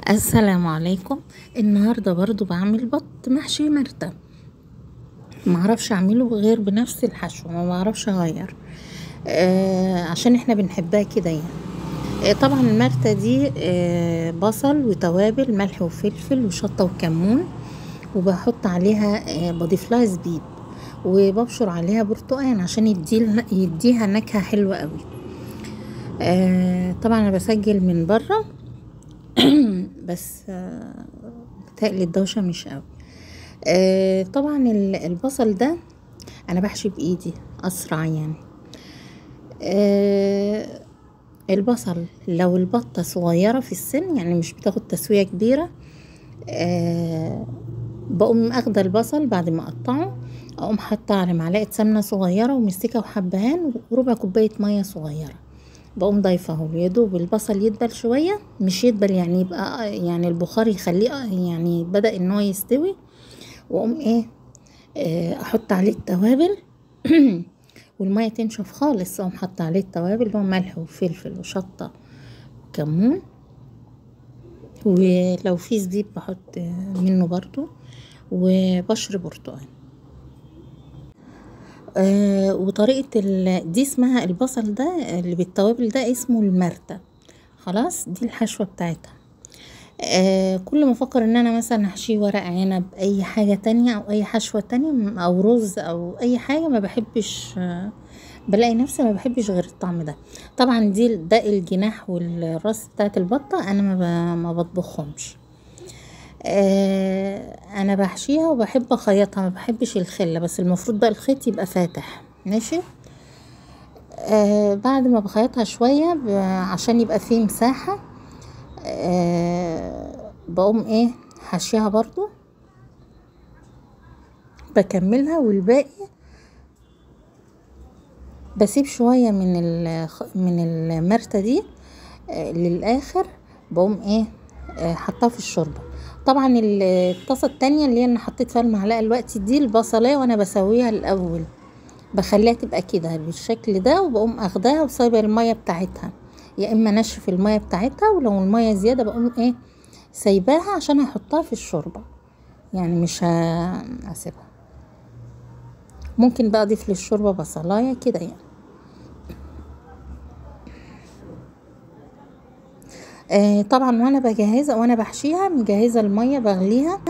السلام عليكم. النهاردة برضو بعمل بط محشي مرتة، معرفش اعمله غير بنفس الحشو، ما بعرفش اغير عشان احنا بنحبها كده يعني. طبعا المرتة دي بصل وتوابل، ملح وفلفل وشطة وكمون، وبحط عليها بضيف لها زبيب، وببشر عليها برتقان عشان يديها نكهة حلوة قوي. طبعا انا بسجل من بره بس بتقلي الدوشة مش قوي. طبعا البصل ده انا بحشي بايدي اسرع يعني. البصل لو البطة صغيرة في السن يعني مش بتاخد تسوية كبيرة، بقوم اخده البصل بعد ما اقطعه، اقوم حاطه على معلقة سمنة صغيرة ومستكة وحبهان وربع كوباية مية صغيرة، بقوم ضايفه له. يا دوب البصل يدبل شوية، مش يدبل يعني يبقى يعني البخار يخليه يعني بدأ ان هو يستوي، واقوم ايه احط عليه التوابل والمية تنشف خالص، اقوم حاطه عليه التوابل اللي هو ملح وفلفل وشطه وكمون، ولو في زبيب بحط منه برضو، وبشر برتقال. وطريقة دي اسمها البصل ده اللي بالتوابل ده اسمه المرتة. خلاص دي الحشوة بتاعتها. كل ما افكر ان انا مثلا احشيه ورق عنب، اي حاجة تانية او اي حشوة تانية او رز او اي حاجة، ما بحبش، بلاقي نفسي ما بحبش غير الطعم ده. طبعا دي ده الجناح والراس بتاعت البطة انا ما بطبخهمش. انا بحشيها وبحب اخيطها، ما بحبش الخلة، بس المفروض بقى الخيط يبقى فاتح ماشي. بعد ما بخيطها شوية عشان يبقى فيه مساحة، بقوم ايه حشيها برضو، بكملها، والباقي بسيب شوية من المرتة دي للاخر، بقوم ايه حطها في الشوربة. طبعا الطاسه التانية اللي انا حطيت فيها المعلقة الوقت دي البصلايه، وانا بسويها الاول بخليها تبقى كده بالشكل ده، وبقوم اخداها وسايبه المية بتاعتها، يا اما نشف المية بتاعتها، ولو المية زيادة بقوم ايه سايباها عشان احطها في الشوربة، يعني مش هسيبها. ممكن بقى اضيف للشوربه بصلايه كده يعني. طبعا وانا بجهزها وانا بحشيها مجهزة المية بغليها.